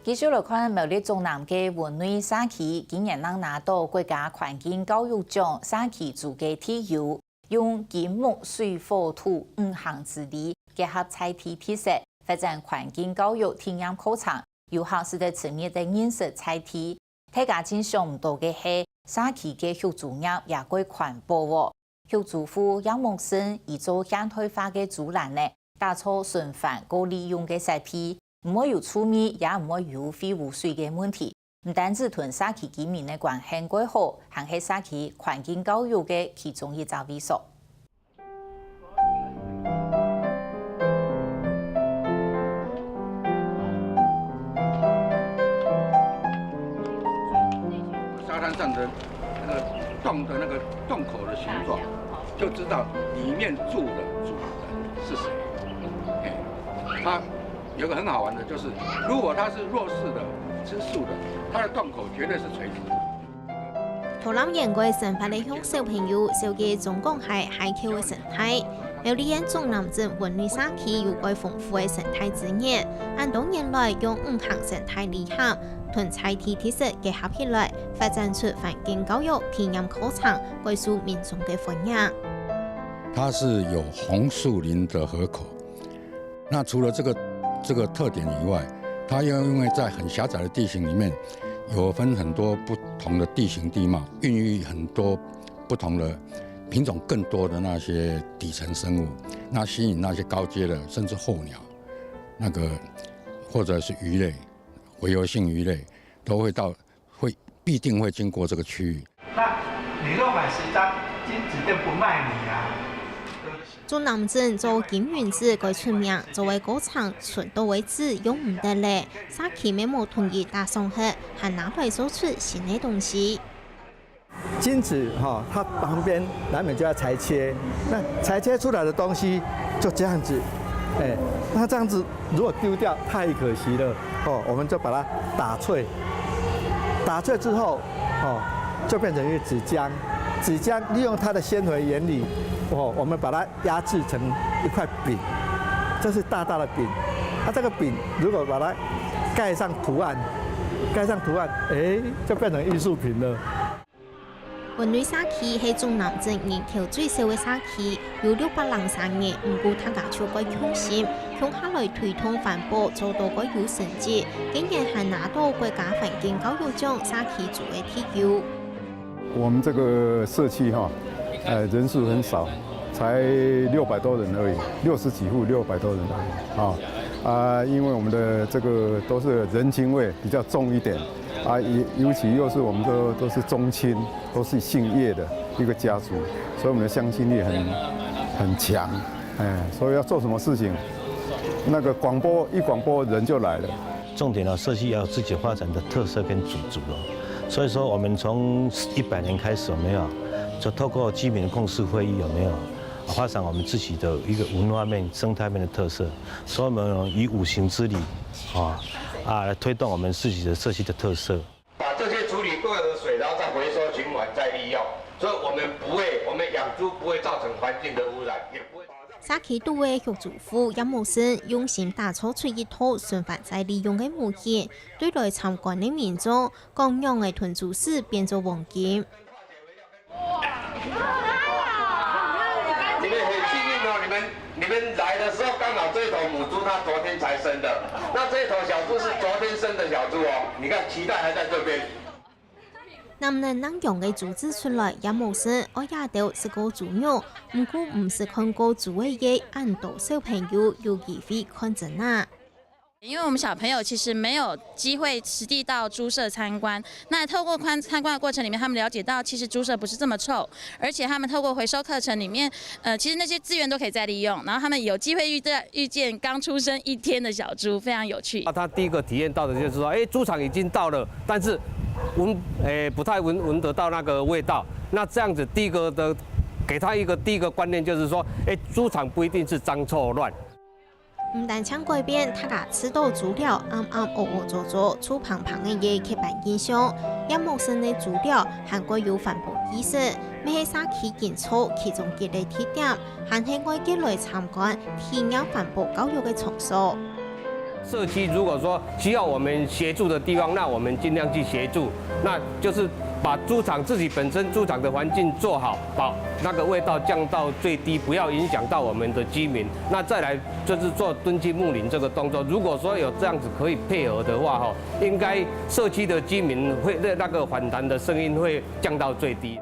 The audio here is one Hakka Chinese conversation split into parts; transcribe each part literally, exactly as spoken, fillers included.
繼續來看苗栗竹南个文瑞社區，今年正拿到國家環境教育獎社區組个地油，用金木水火土五項治理，結合在地特色，發展環境教育體驗課程，遊客使得親密个認識在地。大家盡想毋到个係，社區个畜豬業也蓋環保哦。畜豬戶葉木生以做現代化个豬欄仔，打造循環過利用个設備，毋會有臭味，也毋會有廢污水个問題。毋單止同社區居民个關係蓋好，還係社區環境教育个其中一隻位所。 沙灘上的那个洞的那个洞口的形状，就知道里面住的主人是谁。嘿，它有个很好玩的，就是如果它是弱势的、吃素的，它的洞口绝对是垂直的。 桃林園个生活个向小朋友紹介中港溪溪口个生態。苗栗縣竹南鎮文瑞社區有蓋豐富个生態資源，恁多年來用五項生態旅行同在地特色結合起來，發展出環境教育體驗課程，蓋受民眾个歡迎。它是有紅樹林的河口，那除了这个，这个特点以外，它又因为在很狭窄的地形里面，有分很多不同的地形地貌，孕育很多不同的品种更多的那些底层生物，那吸引那些高阶的，甚至候鸟，那个或者是鱼类，洄游性鱼类，都会到，会，必定会经过这个区域。那你若买十张金子店不卖你啊。竹南鎮做金銀紙蓋出名，做个過程，存到个紙用毋得咧，社區乜無同意打爽忒，還拿來做出新个東西。 金子哈，它旁边难免就要裁切，那裁切出来的东西就这样子，哎，那这样子如果丢掉太可惜了，哦，我们就把它打碎，打碎之后，哦，就变成一个纸浆，纸浆利用它的纤维原理，哦，我们把它压制成一块饼，这是大大的饼，它这个饼如果把它盖上图案，盖上图案，哎，就变成艺术品了。 文瑞社區係竹南鎮人口最少个社區，有六百零三人，毋過大家就蓋用心，共下來推動環保，做到蓋有成績，今年還拿到國家環境教育獎社區組个地油。我们这个社区哈，呃，人数很少，才六百多人而已，六十几户，六百多人而已啊。啊，因为我们的这个都是人情味比较重一点， 啊，尤，尤其又是我们都，都是宗亲，都是姓叶的一个家族，所以我们的向心力很，很强。哎，所以要做什么事情，那个广播一广播，人就来了。重点呢，社区要有自己发展的特色跟主轴哦。所以说，我们从一百年开始，有没有？就透过居民的共识会议，有没有？发展我们自己的一个文化面、生态面的特色。所以我们以五行之旅，啊，啊，来推动我们自己的社区的特色。 把这些处理过的水，然后再回收循环再利用，所以我们不会，我们养猪不会造成环境的污染，也不会。社區肚个畜豬戶葉木生用心打造出一套循環再利用个模型，對來參觀个民眾，講仰仔同豬屎變做黃金。 你们很幸运哦，你们，你们来的时候刚好这一头母猪它昨天才生的，那这一头小猪是昨天生的小猪哦。你看，脐带还在这边。南寧南陽个豬屎出來，葉木生愛這兜食過豬肉，毋過毋識看過豬个恁多小朋友有機會看真啊！ 因为我们小朋友其实没有机会实地到豬舍参观，那透过参，参观的过程里面，他们了解到其实猪舍不是这么臭，而且他们透过回收课程里面，呃，其实那些资源都可以再利用，然后他们有机会遇到，遇见刚出生一天的小猪，非常有趣。那他第一个体验到的就是说，诶，猪场已经到了，但是闻，诶，不太闻，闻得到那个味道。那这样子，第一个的，给他一个第一个观念就是说，诶，猪场不一定是脏臭乱。 毋單淨改變大家食到豬寮暗暗烏烏濁濁、臭芳芳个刻板印象，葉木生个豬寮還蓋有環保意識，乜係社區營造其中一个特點，還係外界來參觀、體驗環保教育个場所。社区如果说需要我们协助的地方，那我们尽量去协助，那就是把猪场自己本身猪场的环境做好，把那个味道降到最低，不要影响到我们的居民。那再来就是做蹲区睦邻这个动作，如果说有这样子可以配合的话，吼，应该社区的居民会，那个反弹的声音会降到最低。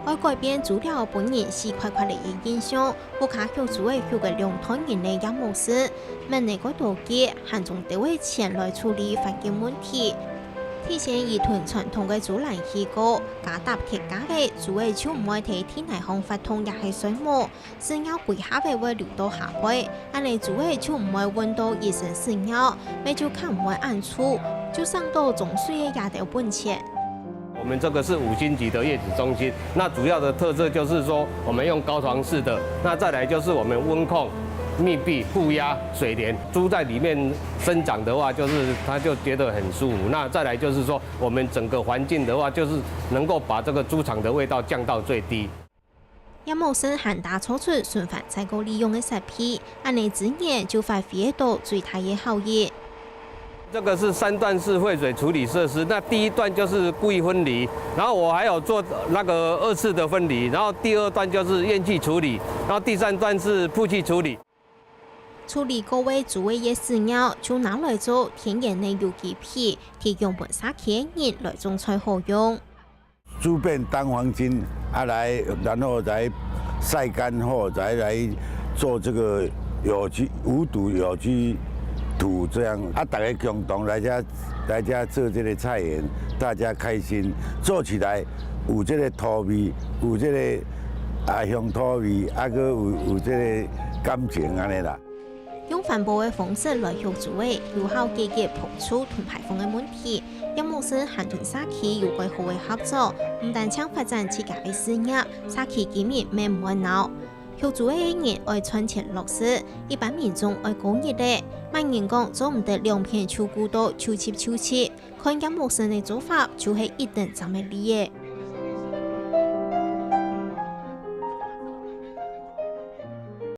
愛改變豬寮分人死快快个印象，屋下畜豬仔畜个兩代人个葉木生，愐个該多日，還總兜仔錢來處理環境問題。提前移忒傳統个豬欄起高，加搭鐵架个豬仔就毋會在地泥項發痛也係睡目， 屎尿歸下仔會流到下背，恁仔豬仔就毋會聞到一身屎尿，乜就較毋會恁臭，就省到種水个這兜本錢。我们这个是五星级的月子中心，那主要的特色就是说，我们用高床式的，那再来就是我们温控、密闭、负压、水帘，猪在里面生长的话，就是它就觉得很舒服。那再来就是说，我们整个环境的话，就是能够把这个猪场的味道降到最低。 葉木生還打造出循環再過利用个設備，恁仔資源就發揮到最大个效益。这个是三段式廢水处理设施，那第一段就是固液分离，然后我还有做那个二次的分离，然后第二段就是厌气处理，然后第三段是曝气处理。 處理過个豬仔个屎尿就拿來做天然个有機肥，提供分社區个人來種菜好用。 豬便當黃金，啊來，然後來曬乾後，再來做這個有機，無毒有機土這樣。啊，大家共同來遮，來遮做這個菜園，大家開心，做起來有這個土味，有這個，啊，鄉土味，啊，閣有，有這個感情按呢啦。 用環保个方式來畜豬仔，有效解決暴臭同排放个問題。葉木生還同社區有蓋好个合作，毋單淨發展自家个事業，社區居民乜毋會惱。畜豬仔个人愛賺錢落實，一般民眾愛過日仔，麼人講做毋得兩片就顧到，就䟘就䟘。看葉木生个做法，就係一等正个例仔。